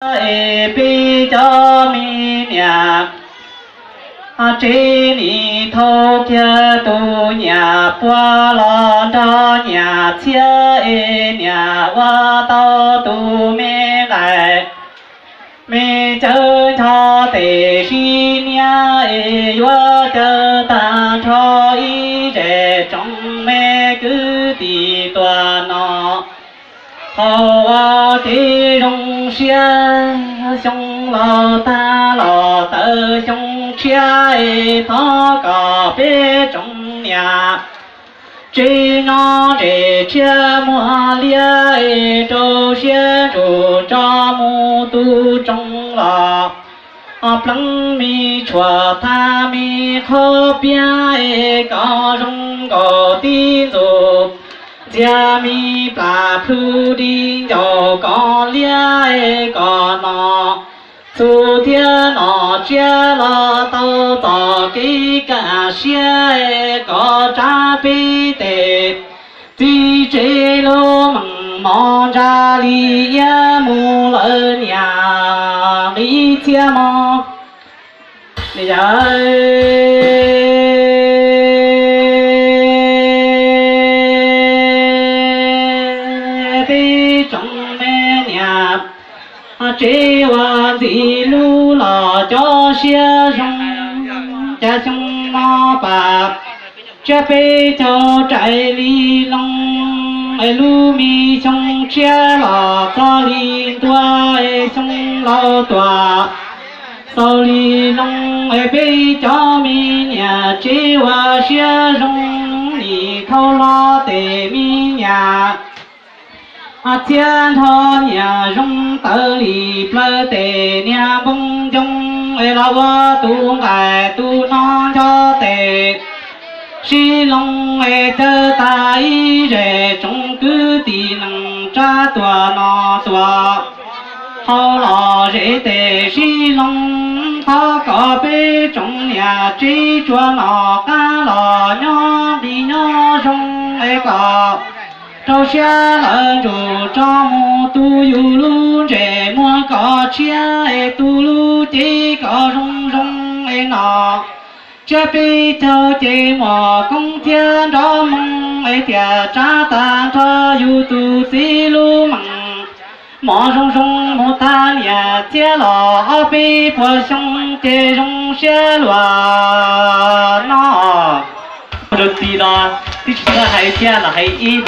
Es peb cov me niam tsev nim thau kiag tus niam puag los nrog niam txhiab es niam ua tau tus me nqaim me cawv ncho tes sib niab es yuav caw tag nrho ib zes tsoom me kwv tij tuaj noj haus ua kev zoo siab. Xyoo laus tag los tawm xyoo tshiab es thov kom peb tsoom niam tsev nyob ntsej tshiab muag liab es rau siab ntsug nrog mus tu tsoo los pleev me tshuam thab me qhov piab es kom zoo nkaus tib ntxuj ntxiag me plas plhu di ncaus kom liab es kom nom txuj thiab nom tsiab los tau txoj kev kaj siab es kom tsav peb tes txiv tsev lub meej mom ntsa li iab mus lawm niam nqi txhiab mog. Yawg peb tsoom me niam tsev ua ntxim hlub los cov siab zoo, cas xyoo no pas tsiab peb caug rais li loo es lub me xyoo tshiab los txog li ntua es xyoo laus tuaj xaus li loo es peb cov me niam tsev ua siab zoo nim thau hlo tes me niam txhiab nrho niam zoo tawv li plaws tes niag npoo ncoo es los ua tus nqaim tus no ncho tes sib loo es caw tag ib zes tsoom kwv tij neej tsa tuaj noj tuaj haus los zes tes sib loo thov kom peb tsoom niam tsev tsuas noj qab los nyob nqi nyob zoo es kom rau siab lawv ntsug tso mus tu yus lub ntsej muag kom tshiab es tu lub cev kom zoo zoo es nom tsiab peb caug ces muaj koob thiab nrov moo es tiam tsav tag nrho yus tus txiv lub meej mom zoo zoo mus tag niam txiab los ob peb puas xyoo ces zoo siab luag no. Rau txiv no twb tsis txawj hais thiab los hais ib no.